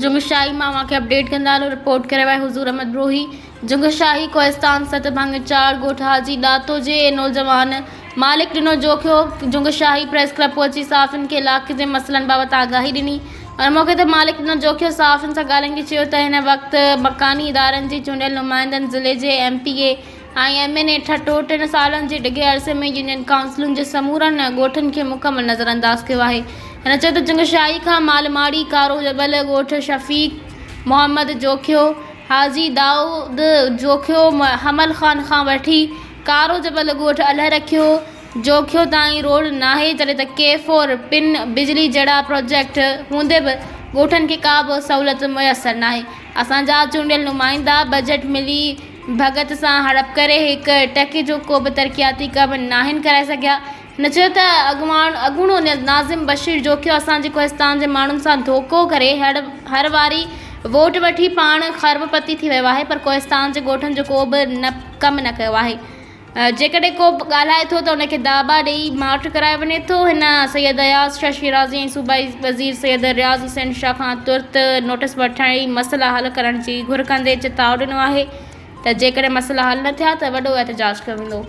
جنگشاهي مان اوهان کي اپڊيٽ ڪندا هلون رپورٽ ڪري آهي حضور احمد بروهي جنگشاهي ڪوهستان ست ڀاڱي چار ڳوٺ حاجي ڏاتو جي نوجوان مالڪ ڏنو جوکيو جنگشاهي پريس ڪلب پهچي صحافين کي علائقي جي مسئلن بابت آگاهي ڏني ان موقعي تي مالڪ ڏنو جوکيو صحافين سان ڳالهائيندي چيو ته هن وقت مڪاني ادارن جي چونڊيل نمائندن ضلعي جي M P A ۽ M N A Thatta ٽن سالن جي ڊگهي عرصي ۾ يونين ڪائونسلن جي سمورن ڳوٺن کي مڪمل نظرانداز ڪيو آهي. هن چيو ته جنگشاهي کان مالماڙي، ڪارو جبل، ڳوٺ شفيق محمد جوکيو، حاجي دائود جوکيو، حمل خان کان وٺي ڪارو جبل ڳوٺ الهه رکيو جوکيو تائين روڊ ناهي جڏهن ته ڪي فور پن بجلي جهڙا پراجيڪٽ هوندي به ڳوٺن کي ڪا به سهولت ميسر ناهي اسان جا چونڊيل نمائندا بجيٽ ملي ڀڳت سان هڙپ ڪري هڪ ٽڪي جو ڪو به ترقياتي ڪم ناهن ڪرائي سگهيا. هن چيو ته اڳواڻ اڳوڻو ناظم بشير جوکيو اسان جي ڪوهستان جي ماڻهن سان ڌوڪو ڪري هر واري ووٽ وٺي پاڻ کرب پتي ٿي ويو آهي پر ڪوهستان جي ڳوٺن جو ڪو به نه ڪم نه ڪيو آهي. جيڪڏهن ڪو به ڳالهائي ٿو ته ان کي داٻا ڏئي ماٺ ڪرايو وڃي ٿو. هن سيد اياز شاهه شيرازي ۽ صوبائي وزير سيد رياض حسين شاهه کان ترت نوٽيس وٺي مسئلا حل ڪرڻ جي گهر ڪندي چتاء ڏنو آهي ته جيڪڏهن مسئلا حل نه ٿيا ته وڏو احتجاج ڪيو ويندو.